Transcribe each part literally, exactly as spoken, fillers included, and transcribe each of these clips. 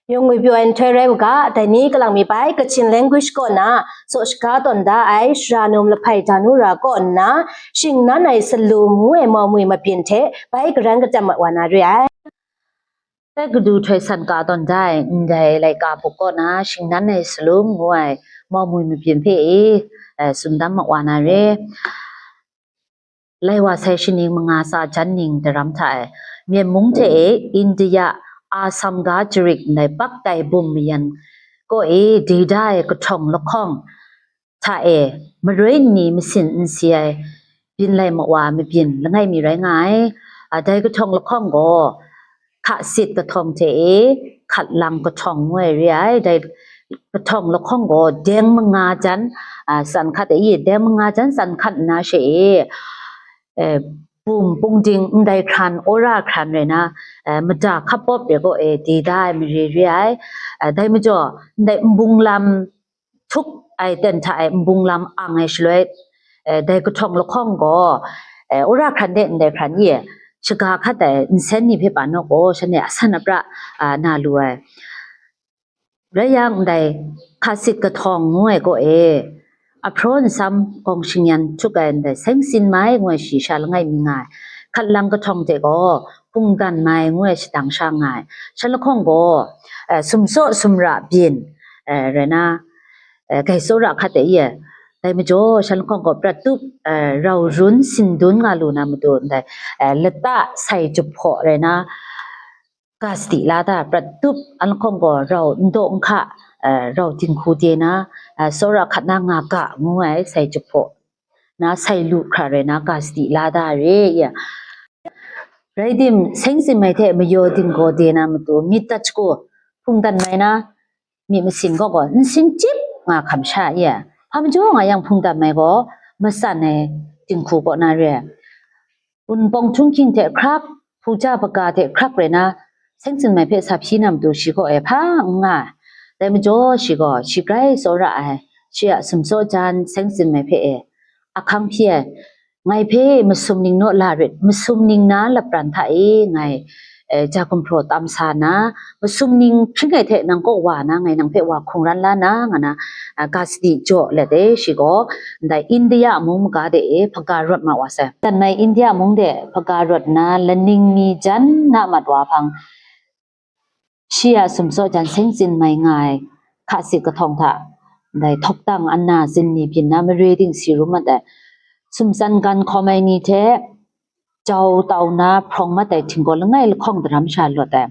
Yawng ngwi pyaw ai nhtoi rai u ga, dai ni kalang mi bai Kachin language kaw na tsaw shaga tawn da ai Sara Num Lahpai Danura kaw nna, shingnan ai salum ngu ai maumwi mabyin hte bai karan kachyam mat wa na re ai. Dai Kadu Htoi San ka tawn da ai ndai laika buk kaw na shingnan ai salum ngu ai maumwi mabyin hpe e, eh, tsun dam mat wa na re. Lai wa sai shaning manga tsa jan ning daram hta e, Myen mung hte e India, Assam ga jarik ndai bak tai bum mayan kaw e, dida ai kahtawng lahkawng hta e, maroi nni masin n si ai, byin lai mawa mabyin langai mi rai nga ai. A, dai kahtawng lahkawng gaw, hka sit kahtawng hte e, hkat lang kahtawng ngu ai re ai. Dai kahtawng lahkawng gaw, deng manga jan, a, tsan hkat e, deng manga jan tsan hkat nna she e, e, bum pungding ndai hkran, ora hkran rai na, e, mada hkap pawp re gaw e, dida ai mare re ai. E, dai majaw, ndai nbung lam, htuk ai ten hta e nbung lam ang ai shaloi, e, dai kahtawng lahkawng gaw, e, ora hkran de ndai hkran e, shaga hkat ai nsen ni hpe pa naw gaw, shanhte asan apra, a, na lu ai. Rai yang, ndai hka sit kahtawng ngu ai kaw e, ahpraw nsam gawng shingyan htuk ai ndai seng sin mai ngu ai shi sha langai mi nga ai. Hkat lang kahtawng hte gaw, hpungdan mai ngu ai shadang sha nga ai. Shan lahkawng gaw, e, sumsaw sumra byin, e, rai na, eh, gai tsawra hkat ai, dai majaw, shan lahkawng gaw prat tup, eh, rau run sindun nga lu na matu ndai, eh, lata sai jahpaw rai na, ga sadi la da, prat tup, an lahkawng gaw rau ndaw nhka, eh, rau dinghku de na, eh, tsawra hkat na nga ga ngu ai sai jahpaw na, sai lu hkra rai na, ga sadi la da re, ya. Rai tim, seng tsin mai hte mayaw dinggaw de na matu, myit dat shagu, hpungdan mai na, myit masin gaw gaw, n sing chyip nga hkam sha e. Hpa majaw nga yang hpungdan mai gaw, matsan ai dinghku kaw na re ai. Wunpawng htunghking hte hkrap, hpuja hpaga hte hkrap rai na, seng tsin mai hpe sa hpyi na matu shi kaw e hpa n nga ai. Dai majaw shi gaw, shi grai tsawra ai, shi a sumsaw jan seng tsin mai hpe e, ahkang hpyi ai. Ngai hpe masum ning naw la rit, masum ning na lapran hta e ngai, eh, ja gumhpraw tam sa na, masum ning hpring ai hte nang kaw wa na, ngai nang hpe wa hkungran la na, nga na, ah, ga sadi jaw let e, shi gaw, ndai India mung maga de e hpaga rawt ma wa sai. Dan mai India mung de hpaga rawt na, laning mi jan na mat wa hpang, shi a sumsaw jan seng tsin mai nga ai hka sit kahtawng hta, ndai Thawktang Anna Zingli byin na mare dingsi rum mat ai, sumtsan gan hkawm ai ni hte jau tau na hprawng mat ai htinggaw langai lahkawng daram sha lawt ai,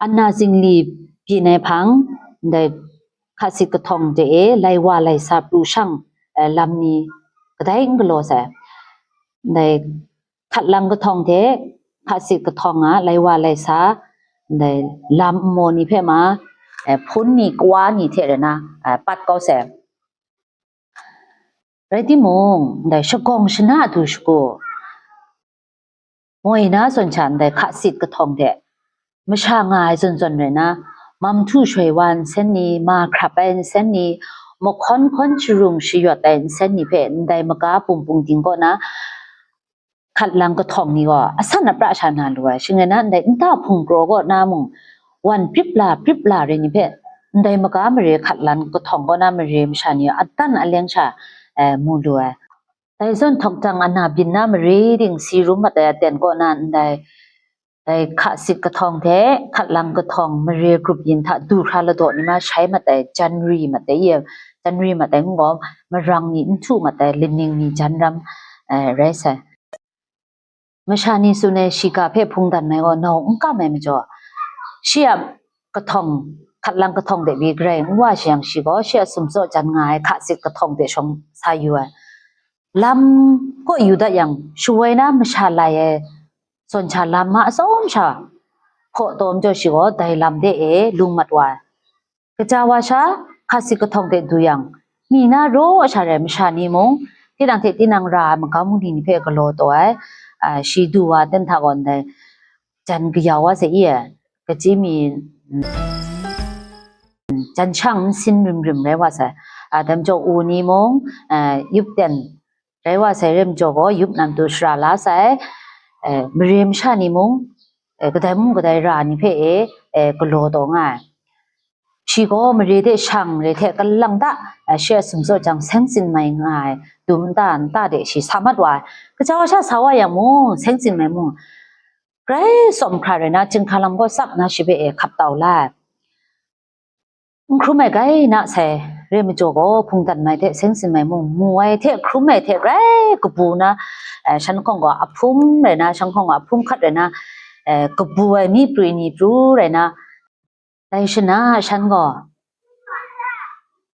Anna Zingli byin ai hpang, ndai hka sit kahtawng de e lai wa lai sa pru shang, eh, lam ni kadai n galaw sai. Ndai hkat lang kahtawng hte hka sit kahtawng a lai wa lai sa, ndai lam nmaw ni hpe ma, eh, hpun ni, kawa ni hte rai na, eh, pat kau sai. Rai timung, ndai shagawng shana du shagu, moi na zawn sha ndai hka sit kahtawng hte masha nga ai zawn zawn rai na, mam htu shoi wa nsen ni, ma hkrap ai nsen ni, mahkawn hkawn sharung shayawt ai nsen ni hpe ndai maga pung pung ding kaw na, hkat lang kahtawng ni gaw asan apra sha na lu ai, shing rai na, ndai nta hpung kraw kaw na mung, wan prip la, prip la re ni hpe, ndai maga mare hkat lang kahtawng kaw na mare masha ni adan aleng sha, eh, mu lu ai. Dai zawn Thawktang Anna byin na mare dingsi rum mat ai aten kaw na ndai, dai hka sit kahtawng hte hkat lang kahtawng mare grup yin hta du hkra ladaw ni ma shai mat ai, jan ri mat ai, ye, jan ri mat ai n gaw, marang ni n htu mat ai, laning ni jan ram, eh, rai sai. Masha ni tsun ai shiga hpe hpungdan mai gaw nau n kam ai majaw, shi a kahtawng, hkat lang kahtawng de pyi garai n wa shi yang, shi gaw shi a sumsaw jan nga ai hka sit kahtawng de shawng sa yu ai. Lam kaw yu dat yang, shawoi na masha lai ai zawn sha lam ma atsawm sha hpaw taw majaw, shi gaw dai lam de e lung mat wa ai. Kaja wa sha, hka sit kahtawng de du yang, mi na raw sha rai masha ni mung, tinang hte tinang ra ai magam mungli ni hpe galaw taw ai, a, shi du wa ten hta gaw ndai, jan kayau wa sai i, kachyi mi, mm, jan shang nsin rim rim rai wa sai, a, dai majaw u ni mung, a, yup ten rai wa sai, rai majaw gaw, yup nan tu shara la sai, e, mare masha ni mung, e, kadai mung kadai ra ni hpe e, e, galaw taw nga ai. Shi gaw mare de shang re hte kalang ta, e, shi a sumsaw jang seng tsin mai nga ai, dum nta nta de shi sa mat wa ai. Kaja wa sha sa wa yang mung, seng tsin mai mung, grai tsawm hkra rai na, chyinghka lam gaw tsap na shi hpe e hkap tau la ai. N hkrum ai grai na sai, re majaw gaw, hpungdan mai hte seng tsin mai mung mu ai hte hkrum ai hte grai kabu na, eh, shan hkawng gaw ahpum rai na, shan hkawng gaw ahpum hkat rai na, eh, kabu ai mi pru ni pru rai na, dai shana shan gaw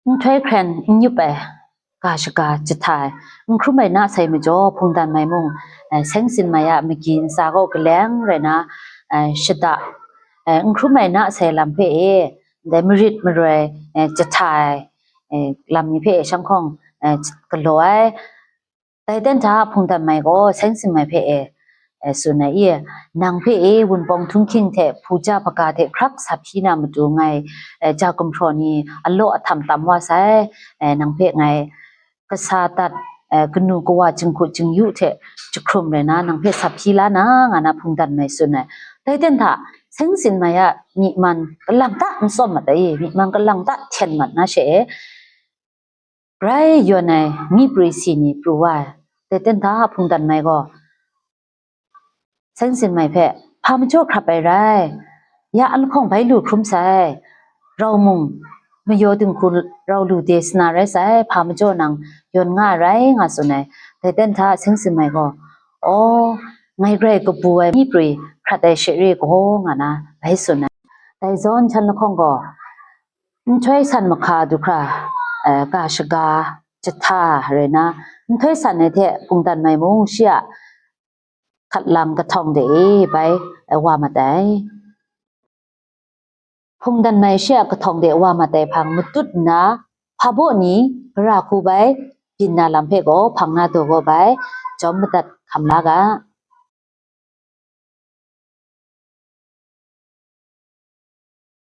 nhtoi hkren n yup ai, ga shaga jahta ai, n hkrum ai na sai majaw, hpungdan mai mung, eh, seng tsin mai a magi ntsa gaw galeng rai na, eh, shada, eh, n hkrum ai na sai lam hpe e, ndai marit maroi, eh, jahta ai, eh, lam ni hpe e shan hkawng, eh, galaw ai. Dai ten hta hpungdan mai gaw seng tsin mai hpe e, eh, tsun ai, i, nang hpe e wunpawng htunghking hte hpuja hpaga hte hkrak sa hpyi na matu ngai, eh, ja gumhpraw ni alaw ahtam tam wa sai, eh, nang hpe ngai kasa dat, eh, kanu kawa jinghku jingyu hte jahkrum rai na, nang hpe sa hpyi la na, nga na hpungdan mai tsun ai. Dai ten hta, seng tsin mai a myi man kalang ta n tsawm mat ai, myi man kalang ta hten mat na she e, grai yawn ai mi pru si ni pru wa ai. Dai ten hta hpungdan mai gaw, seng tsin mai hpe, hpa majaw hkrap ai rai, ya an lahkawng bai lu hkrum sai, rau mung mayaw dinghku rau lu de sana rai sai, hpa majaw nang yawn nga ai rai, nga tsun ai. Dai ten hta seng tsin mai gaw, aw, ngai grai kabu ai mi pru hkrat ai she re gaw, nga na bai tsun ai. Dai zawn shan lahkawng gaw, nhtoi san mahka du hkra, eh, ga shaga jahta rai na, nhtoi san ai hte hpungdan mai mung shi a hkat lang kahtawng de e bai, eh, wa mat ai. Hpungdan mai shi a kahtawng de wa mat ai hpang matut nna, hpa baw ni gara hku bai byin na lam hpe gaw hpang na daw gaw bai, jawm madat hkam la ga.